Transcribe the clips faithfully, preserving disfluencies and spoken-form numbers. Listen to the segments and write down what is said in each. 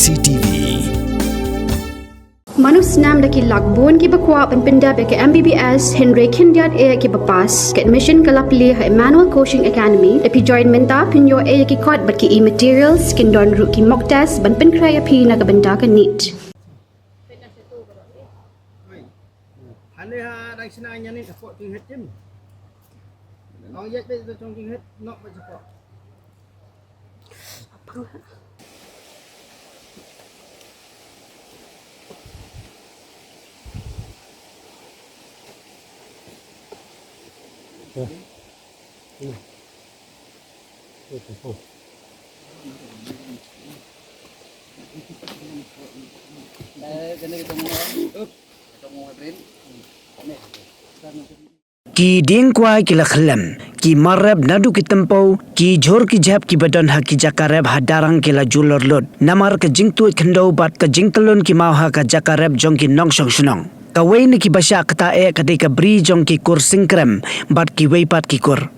C T V. Mano snam da ki lak bun kiba kwah ban pyndep ïa ka M B B S, hynrei khyndiat eh kiba pass. Ka admission ka la plie ha Emmanuel Coaching Academy. Da phi join mynta phin ïoh eh ïa ki kot bad ki e-materials, kin don ruh ki mock test ban pynkhreh ïa phi na ka bynta ka NEET. Hane ha dang sna nya ni ka pok ting het tim. Ong yet be to chong ting het nok ba chapok. Ki dieng kwai ki la khyllem, ki mar rep naduh ki tympew, ki jhur ki jhep kiba don ha ki jaka rep ha darang ki la julor lut. Namar ka jingtuid khyndew bad ka jingtyllun ki maw ha ka jaka rep jong ki nongshong shnong. Kawei na kiba shah ktah eh ka dei ka bri jong ki kur Singkrem bad kiwei pat ki kur.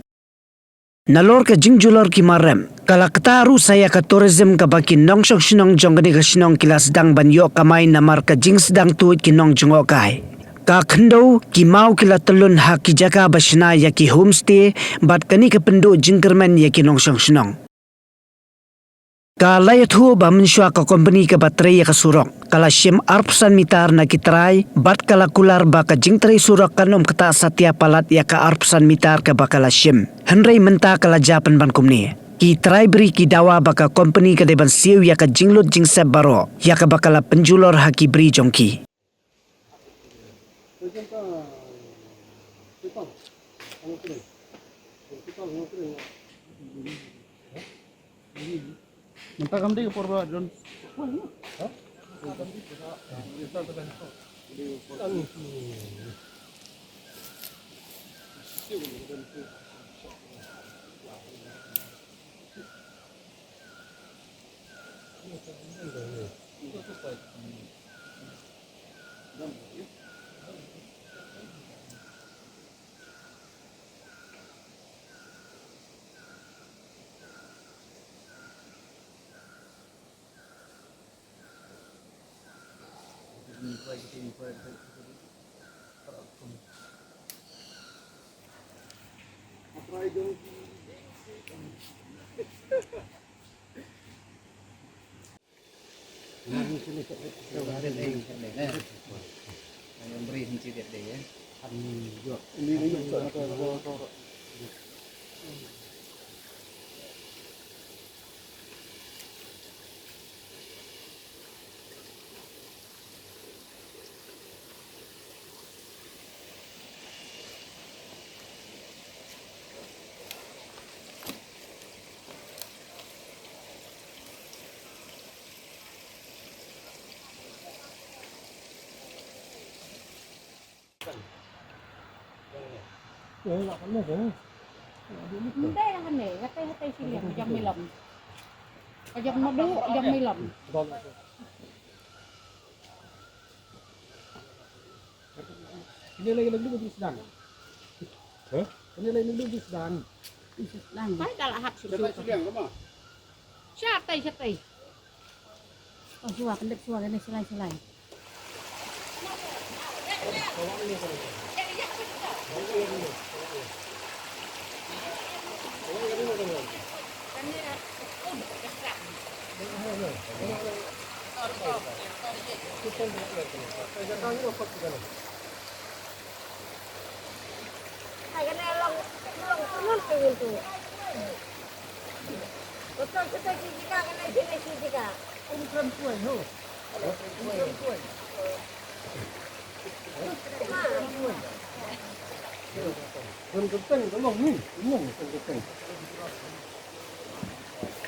Nalor ka jingjulor ki mar rep, ka la ktah ruh sa ïa ka tourism kaba ki nongshong shnong jong kane ka shnong ki la sdang ban ïoh kamai namar ka jingsdang tuid ki nongjngohkai. Ka khyndew, ki maw ki la tyllun ha ki jaka ba shna ïa ki homestay, bad kane ka pynduh jingkyrmen ïa ki nongshong shnong. Ka la ïathuh ba mynshuwa ka kompani kaba trei ïa ka surok ka la shim arphew san mitar na ki trai, bad ka la kular ba ka jingtrei surok kan ym ktah satia palat ïa ka arphew san mitar kaba ka la shim. Hynrei mynta ka la jia pynban kumne. Ki trai bri ki dawa ba ka kompani ka dei ban siew ïa ka jinglut jingsep baroh ïa kaba ka la pynjulor ha ki bri jong ki. Mynta kam dei ka por ba don. Ndai lang kane, katai katai sini, jam milam. Jam madu, jam milam. Ini lagi lagi lebih sedang. Hah? Ini lagi lebih sedang. Sedang. Saya dah lahap sini. Siapa yang kemana? Siapa yang siapa? Oh, shuwa, pyndep shuwa kane shlai shlai. Hai, kane long, long, long, long, long. Betul, betul, si Jika, kane sini, si Jika. Ong kren kuai, ho. Ong kren kuai. Kren kenteng, ka long ni. Long, kren kenteng.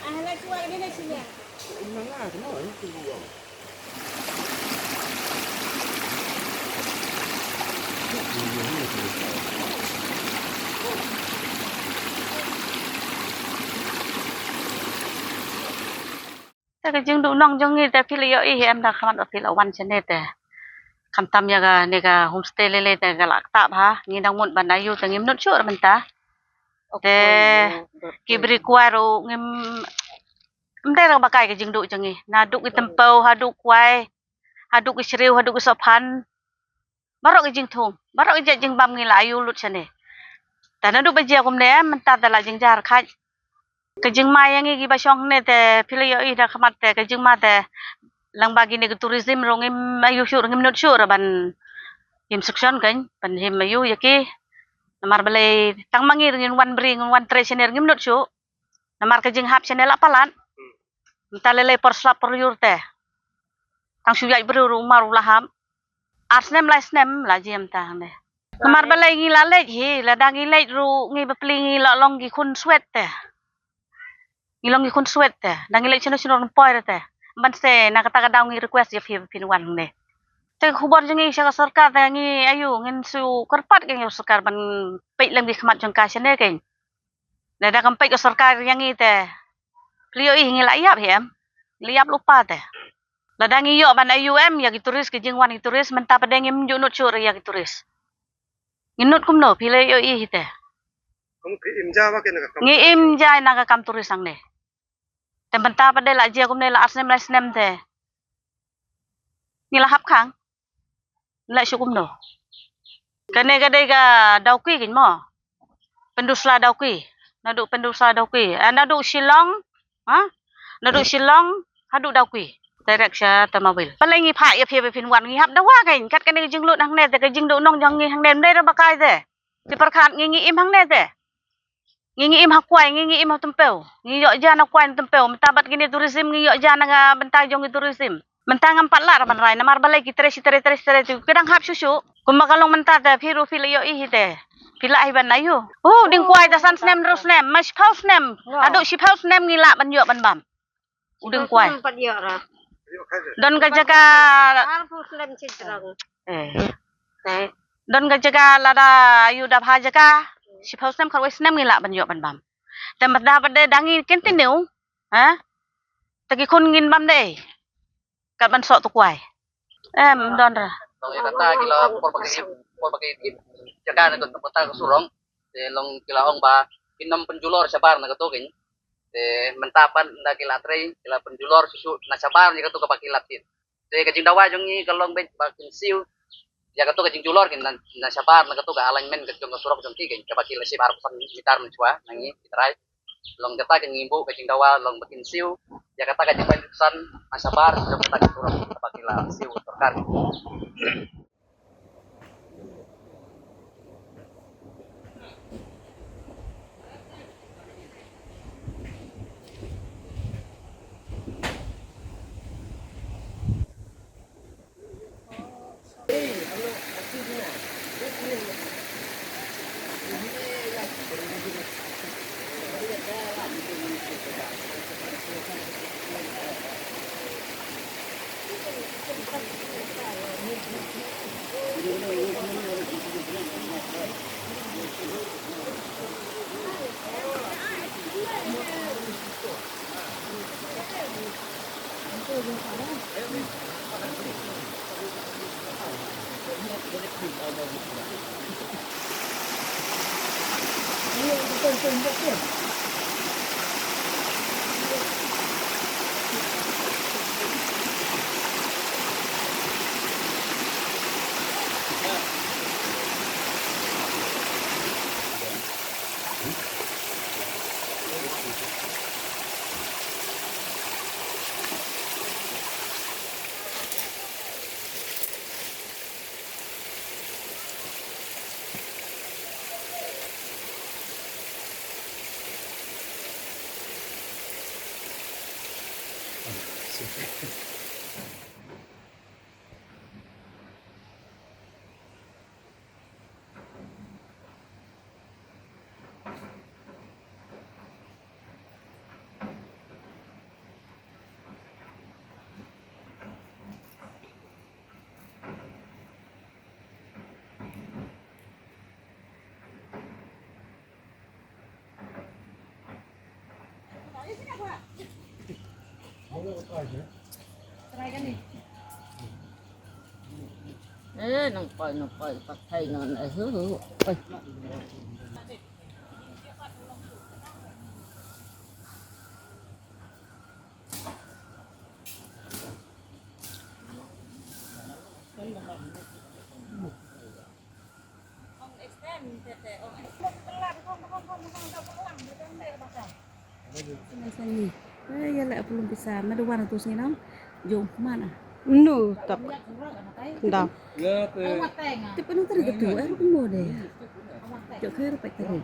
Ah, la kuai, kane sini. Ong nang ah, kena, ni, tu, long. Te ka jingduh nong jong ngi te phi la ïohi hi em, da khmat ba phi la wan shane te. Khamtam ïa kane ka homestay lei lei te ka la ktah bha, ngi dang mut ban ïa u te ngim nud shuh mynta. Te ki bri kwai ruh ngim Ym dei re ba kai ka jingduh jong ngi. Naduh ki tympew, haduh kwai, haduh ki shriew, haduh ki sohphan. Baroh ki jingthung, baroh ki jait jingbam ngi la ïoh lut shane. Te naduh ba jia kumne mynta te la jynjar khat. Ka jingma ïa ngi kiba shong hangne te phi la ïohi da khmat te ka jingma te lang ba kine ki tourism ruh ngim ïoh shuh, ngim nud shuh ruh ban im section kan ban im ïoh ïa ki. Namar balei tang ma ngi ruh ngin wan bri ngin wan trei shane ruh ngim nud shuh. Namar ka jinghap shane la palat. Mynta lei lei por slap por ïur te. Tang shu ïaid briew ruh mar u la hap. Ar snem lai snem la jia mynta hangne. Namar balei ngi la leit hi, lada ngi leit ruh ngi bapli ngi la long ki khun swet te. Ngi long ki khun swet te. Da ngi leit shano shano ruh poi re te. Ban se na kata ka daw ngi request ïa phi ba phin wan hangne. Te ka khubor jong ngi sha ka sorkar te ngi ayu ngin shu kyrpad ka ngi sorkar ban peit lem ki khmat jong ka shane kein. Lada kam peit ka sorkar ïa ngi te. Phi ïohi ngi la ïap hi em. Ngi la ïap lypa te. Lada ngi ïoh ban ïoh em ïa ki tourist ki jingwan ki tourist mynta pat de ngim ju nud shuh ïa ki tourist. Ngi nud kumno phi la ïohi hi te. Kum ki im ja ba ki na ka kam. Ngi im ja na ka kam tourist hangne. Te mynta pat de la jia kumne la ar snem lai snem te. Ngi la hap khang. La shu kumno. Kane ka dei ka Dawki kein mo. Pyndusla Dawki. Naduh Pyndusla Dawki. Ah, naduh Shillong. Ha? Naduh Shillong haduh Dawki. Direct sha Tamawil. Balei ngi phah ïa phi ba phin wan ngi hap dawa kein. Kat kane ka jinglut hangne te ka jingduh nong jong ngi hangne ym dei re ba kai te. Te pyrkhat ngi ngi im hangne te. Ngi ngi im ha kwai, ngi ngi im ha tympew. Ngi ïoh ja na kwai na tympew. Mynta bad kine tourism ngi ïoh ja na nga bynta jong ki tourism. Mynta ngam pat lah ra ban rai namar balei ki trei shi trei trei shi trei tu ki dang hap shu shu. Kumba ka long mynta te phi ruh phi la ïohi hi te. Phi lah hi ban ayu. U ding kwai te san snem hynriew snem, ma shiphew snem. Haduh shiphew snem ngi lah ban ïoh ban bam. U ding kwai. Pat ïoh ra. Don ka jaka. Arphew snem shi jrong. Eh. Eh. Don ka jaka lada ïoh da bha jaka. Shiphew snem khatwei snem ngi lah ban ïoh ban bam. Te mynta pat de dang ngi continue. Ha? Te ki khun ngin bam de. Kat ban soh tu kwai. Em don ra. Long ïa kata ki la por ba ki, por ba ki tip jaka na ka, kata ka surok. Te long ki la ong ba kin ym pynjulor shabar na kato kein. Te mynta pat ynda ki la trei ki la pynjulor shuh shuh na shabar ïa kato kaba ki la tip. Te ka jingdawa jong ngi ka long beit ba kin siew ïa kato ka jingjulor kein na, na shabar na kato ka alignment ka jong ka surok jong ki kein kaba ki la shim arphew san mitar mynshuwa na ngi ki trai. Long kata ka ngi buh ka jingdawa long ba kin siew ïa kata ka jingpynsan na shabar jong kata ka surok kaba ki la siew sorkar. Eh, nang poi, nang poi, pat thai nang, eh, hu, hu, hu. Oi. Sani sani. Eh, ya la apulung pisa. Madu wana tu sini nang. Jom mana? No, tak. Dah. Te penuh tadi ketu, eh, rukun mode. Jok khair pak tadi.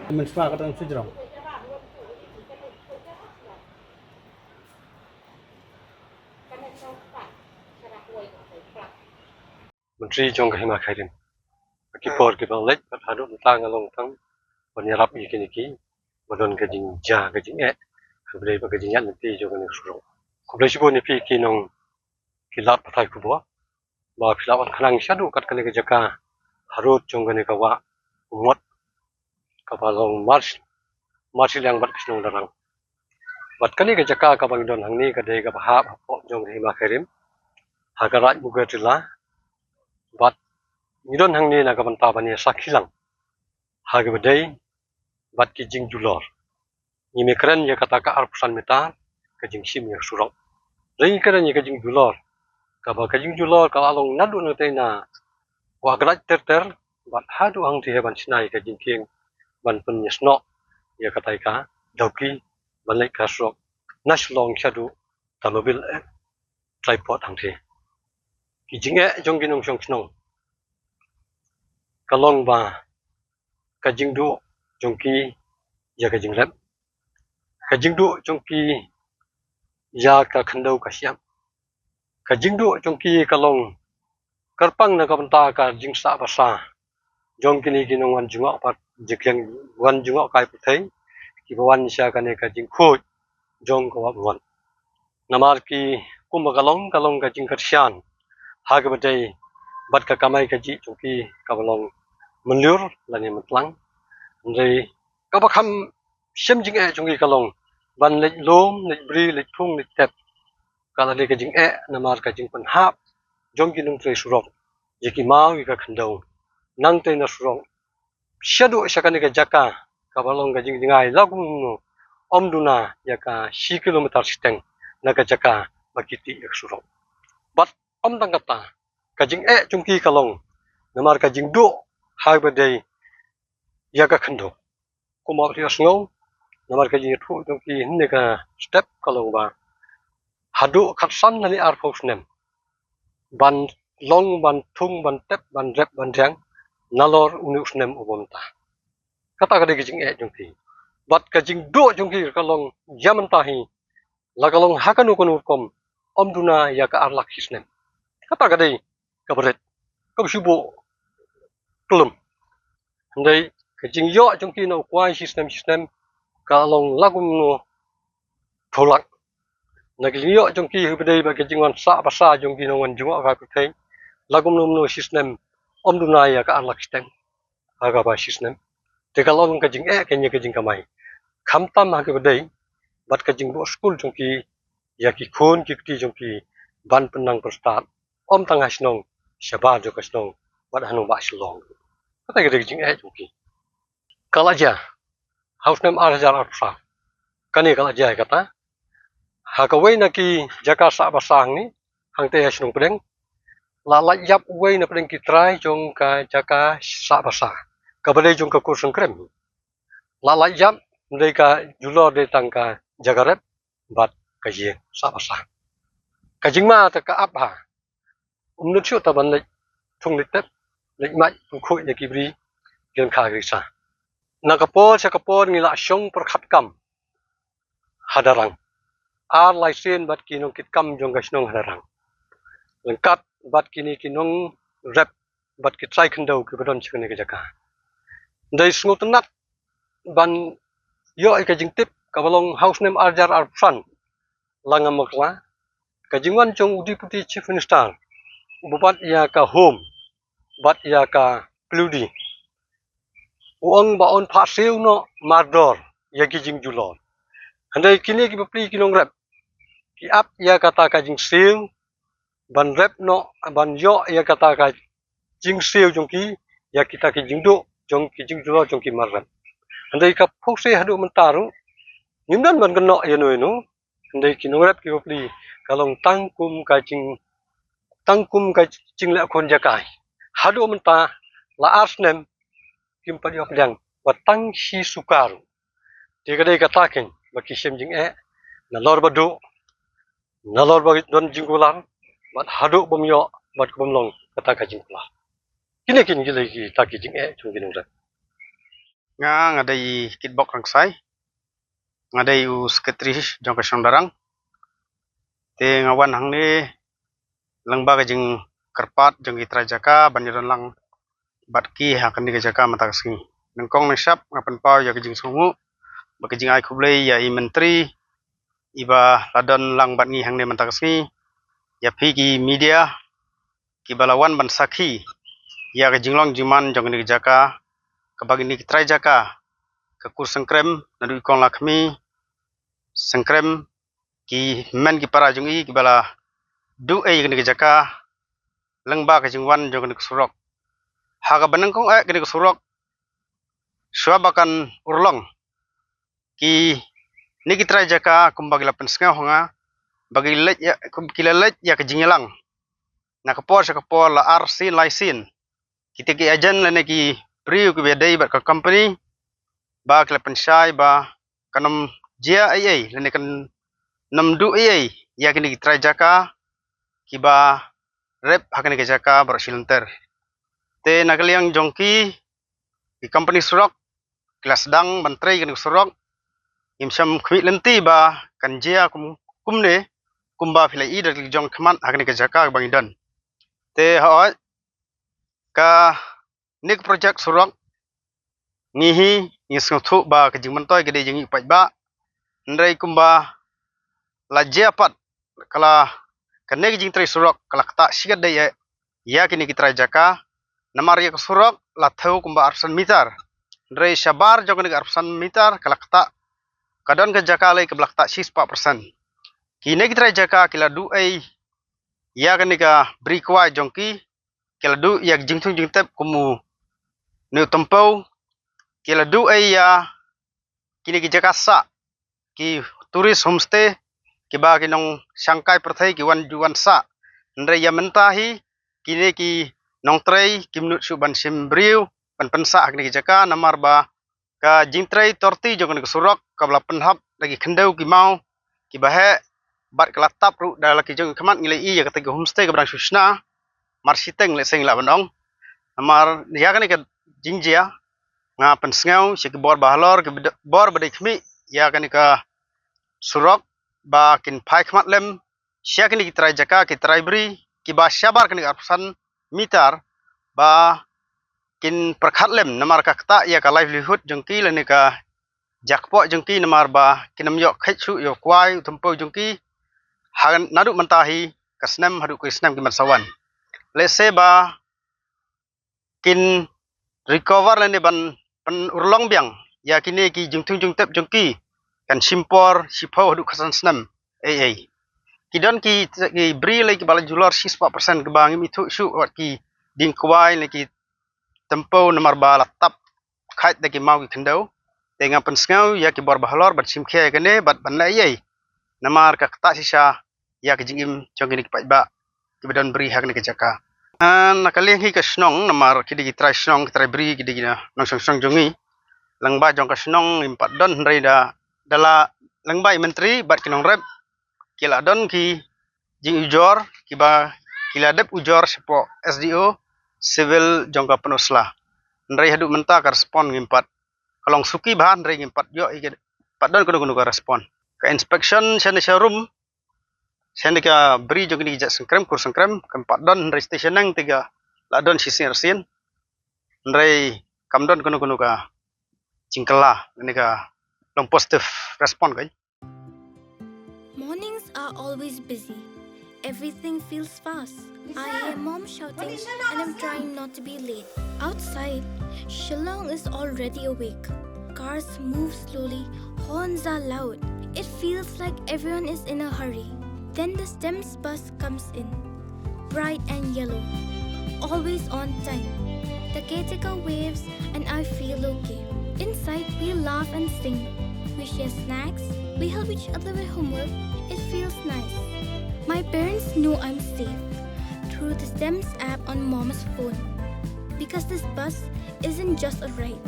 Mynshwa ka dang sujrong. Myntri jong ka Hima Khyrim. Ki por kiba leit bad haduh mynta nga long tang ban ïarap ïa kine ki ba don ka jingjia ka jingeh, kaba dei ba ka jingïaid lynti jong kane ka surok. Khublei shibun ïa phi ki nong ki lad pathai khubor ba phi la wan khnang shaduh kat kane ka jaka harud jong kane ka wah Umngot kaba long mar, mar shiliang bad ka shnong Darrang. Bad kane ka jaka kaba ngi don hangne ka dei kaba hap hapoh jong ka Hima Khyrim ha ka Raid Mugar Jylla. Bad ngi don hangne na ka bynta ban ïa sakhi lang ha kaba dei bad ki jingjulor. Ngi me kren ïa kata ka arphew san meter ka jingshim ïa ka surok. Re ngi kren ïa ka jingjulor kaba ka jingjulor ka la long naduh nangtei na Wah Kdait ter ter bad haduh hangtei ban shna ïa ka jingkieng ban pynïasnoh ïa kata ka dawki ban leit ka surok na Shillong shaduh Tamabil, eh, Tripod hangtei. Ki jingeh jong ki nongshong shnong ka long ba ka jingduh jong ki ïa ka jingrep, ka jingduh jong ki ïa ka khyndew ka shyiap, ka jingduh jong ki ka long kyrpang na ka bynta ka jingsah basa jong kine ki nongwan jngoh pat jingkieng, wan jngoh kai pyrthei, kiba wan sha kane ka jingkhuid jong ka wah Umngot. Namar ki kum ba ka long, ka long ka jingkyrshan ha kaba dei bad ka kamai kajih jong ki kaba long mynlur lane myntlang. Hynrei kaba kham shem jingeh jong ki ka long ban leit lum, leit bri, leit thung, leit tep. Ka la dei ka jingeh namar ka jingpynhap jong ki nongtrei surok ïa ki maw ïa ka khyndew nangtei na surok shaduh sha kane ka jaka kaba long ka jingjngai la kumno ym duna ïa ka shi kilometer shiteng na ka jaka ba ki tih ïa ka surok. Bad ym tang kata, ka jingeh jong ki ka long namar ka jingduh ha kaba dei ïa ka khyndew. Kumba phi la sngew namar ka jingïathuh jong ki hynne ka step ka long ba haduh khatsan lane arphew snem ban long, ban thung, ban tep, ban rep, ban riang nalor une u snem uba mynta. Kata ka dei ka jingeh jong ki. Bad ka jingduh jong ki ka long ïa mynta hi, la ka long ha kano kano rukom, ym duna ïa ka ar lak shi snem. Kata ka dei kaba rit, kaba shu buh kyllum. Hynrei ka jingïoh jong ki na u kwai shi snem shi snem ka long la kumno phew lak. Na ka jingïoh jong ki ha kaba dei bad ka jingwan sah basa jong ki nongwan jngoh kai pyrthei la kumno kumno shi snem, ym duna ïa ka ar lak shiteng ha kaba shi snem. Te ka long ka jingeh kane ka jingkamai, khamtam ha kaba dei bad ka jingbuh skul jong ki ïa ki khun ki kti jong ki ban pynnang pynstad, ym tang ha shnong, shabar jong ka shnong bad ha nongbah Shillong. Kata ka dei ka jingeh jong ki. Ka la jia ha u snem ar hajar arphew saw. Kane ka la jia ïa kata ha kawei na ki jaka sah basa hangne, hangtei ha shnong Pdeng. La lait ïap uwei na pdeng ki trai jong ka jaka sah basa kaba dei jong ka Kur Sngewkrem. La lait ïap, ym dei ka julor, dei tang ka jaka rep bad ka ïing sah basa. Ka jingma te ka ap ha, um nud shuh ta ban leit thung leit tep, leit mait pynkhuid ïa ki bri, ki lyngkha ki risa. Na ka por sha ka por ngi la shong pyrkhat kam ha Darrang, ar lai sien bad ki nongkitkam jong ka shnong ha Darrang, ryngkat bad kine ki nongrep bad ki trai khyndew kiba don sha kane ka jaka. Dei sngewtynnat ban ïoh ïa ka jingtip kaba long ha u snem ar hajar arphew san, la ngam bakla, ka jingwan jong u Deputy Chief Minister uba bat ïa ka Home bad ïa ka P W D, u ong ba un phah siew noh mardor ïa ki jingjulor. Hynrei kine ki bapli ki nongrep ki ap ïa kata ka jingsiew ban rep noh, ban ïoh ïa kata ka jingsiew jong ki ïa kita ki jingduh jong ki jingjulor jong ki mar rep. Hynrei ka phuh se haduh mynta ruh ngim don ban kynnoh ïano ïano. Hynrei ki nongrep ki bapli ka long tang kum ka jing, tang kum ka jingleh khun jaka. Haduh mynta la ar snem kim pat ïoh pdiang wat tang shi suka ruh. Te ka dei kata kein ba ki shem jingeh nalor ba duh, nalor ba don jingkular, bad haduh bym ïoh bad bym long kata ka jingkular. Kine kein ki dei kita ki jingeh jong ki nongrep. Nga, nga dei i Kitbok Rangksai. Nga dei u secretary jong ka Shnong Darrang. Te nga wan hangne lyngba ka jingkyrpad jong ki trai jaka ban ïadon lang bad ki ha kane ka jaka mynta ka sngi. Nyngkong nyngshap nga pynpaw ïa ka jingsngewnguh bad ka jingai khublei ïa i Myntri iba la don lang bad ngi hangne mynta ka sngi, ïa phi ki media kiba la wan ban sakhi ïa ka jinglong jingman jong kane ka jaka, kaba kine ki trai jaka, ka Kur Sengkrem, naduh i Kong Lakhmi Sengkrem, ki hynmen ki para jong i kiba la duh ei ïa kane ka jaka lyngba ka jingwan jong kane ka surok. Ha kaba nyngkong eh kane ka surok, shuwa ba kan urlong, kine ki trai jaka kumba ki la pynsngew ha nga ba ki leit ïa, kum ki la leit ïa ka jingïalang na ka por sha ka por la ar sien lai sien. Kita ki agent lane ki briew kiba ïadei bad ka company ba ki la pynshai ba kan ym jia ei ei lane kan ym duh ei ei ïa kine ki trai jaka kiba rep ha kane ka jaka baroh shi lynter. Te na ka liang jong ki, ki company surok ki la sdang ban trei kane ka surok. Ngim shym khmih lynti ba kan jia kum, kumne kumba phi la i da ki jong khmat ha kane ka jaka ba ngi don. Te hooid, kane ka project surok ngi hi ngi sngewthuh ba ka jingmyntoi ka dei jong ngi paidbah. Hynrei kumba la jia pat, ka la, kane ka jingtrei surok ka la ktah shikatdei eh ïa kine ki trai jaka. Namar ïa ka surok la thew kumba arphew san mitar. Hynrei shabar jong kane ka arphew san mitar ka la ktah, ka don ka jaka lei kaba la ktah shispah persen. Kine ki trai jaka ki la duh ei ïa kane ka bri kwai jong ki, ki la duh ïa ka jingthung jingtep kum une u tympew, ki la duh ei ïa kine ki jaka sah, ki tourist homestay, kiba ki nongshangkai pyrthei ki wan ju wan sah. Hynrei ïa mynta hi kine ki nongtrei kim nud shuh ban shim briew ban pynsah ha kine ki jaka namar ba ka jingtrei torti jong kane ka surok kaba la pynhap da ki khyndew ki maw kiba heh bad ka la tap ruh da la ki jong ki khmat. Ngi la i ïa kata ka homestay kaba dang shu shna mar shiteng lehse ngi lah ban ong. Namar ïa kane ka jingjia nga pynsngew sha ki bor ba halor, ki bor ba dei khmih ïa kane ka surok ba kin phai khmat lem sha kine ki trai jaka, ki trai bri kiba shabar kane ka arphew san mitar ba kin pyrkhat lem namar ka ktah ïa ka livelihood jong ki lane ka jakpoh jong ki namar ba kin ym ïoh kheit shuh ïa u kwai u tympew jong ki ha naduh mynta hi ka snem haduh ka snem ki ban sa wan. Lehse ba kin recover lane ban pynurlong biang ïa kine ki jingthung jingtep jong ki kan shim por shiphew haduh khatsan snem. Ei ei, ki don ki, ki bri lei kiba la julor shispah persen kiba ngim ithuh shuh wat ki dieng kwai lane ki tympew namar ba la tap khait da ki maw ki khyndew. Te nga pynsngew ïa ki bor ba halor ban shim khia ïa kane bad ban leh ei ei namar ka ktah shisha ïa ka jingim jong kine ki paidbah kiba don bri ha kane ka jaka. Ah, na ka liang hi ka shnong namar ki dei ki trai shnong, ki trai bri, ki dei ki nongshong shnong jong ngi. Lyngba jong ka shnong ngim pat don hynrei da, da la lyngba i Myntri bad ki nongrep ki la don ki jingujor kiba ki la dep ujor shapoh S D O Civil jong ka Pynursla. Hynrei haduh mynta ka respond ngim pat, ka long suki bha hynrei ngim pat ïoh i, pat don kano kano ka respond. Ka inspection sha ne sha rum sha ne ka bri jong kine ki jait Sengkrem, Kur Sengkrem, kam pat don hynrei station nang te ka la don shisien arsien. Hynrei kam don kano kano ka jingkylla ne ka long positive respond ka. Mornings are always busy. Everything feels fast. I hear mom shouting and I'm trying not to be late. Outside, Shillong is already awake. Cars move slowly, horns are loud. It feels like everyone is in a hurry. Then the STEMS bus comes in. Bright and yellow. Always on time. The caretaker waves and I feel okay. Inside, we laugh and sing. We share snacks. We help each other with homework. It feels nice. My parents know I'm safe through the STEMS app on mom's phone. Because this bus isn't just a ride,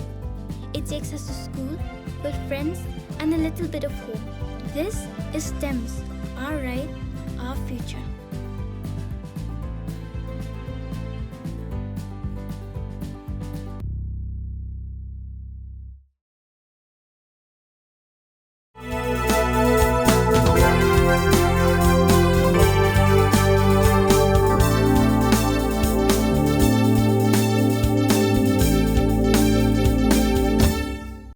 it takes us to school, with friends, and a little bit of hope. This is STEMS, our ride, our future.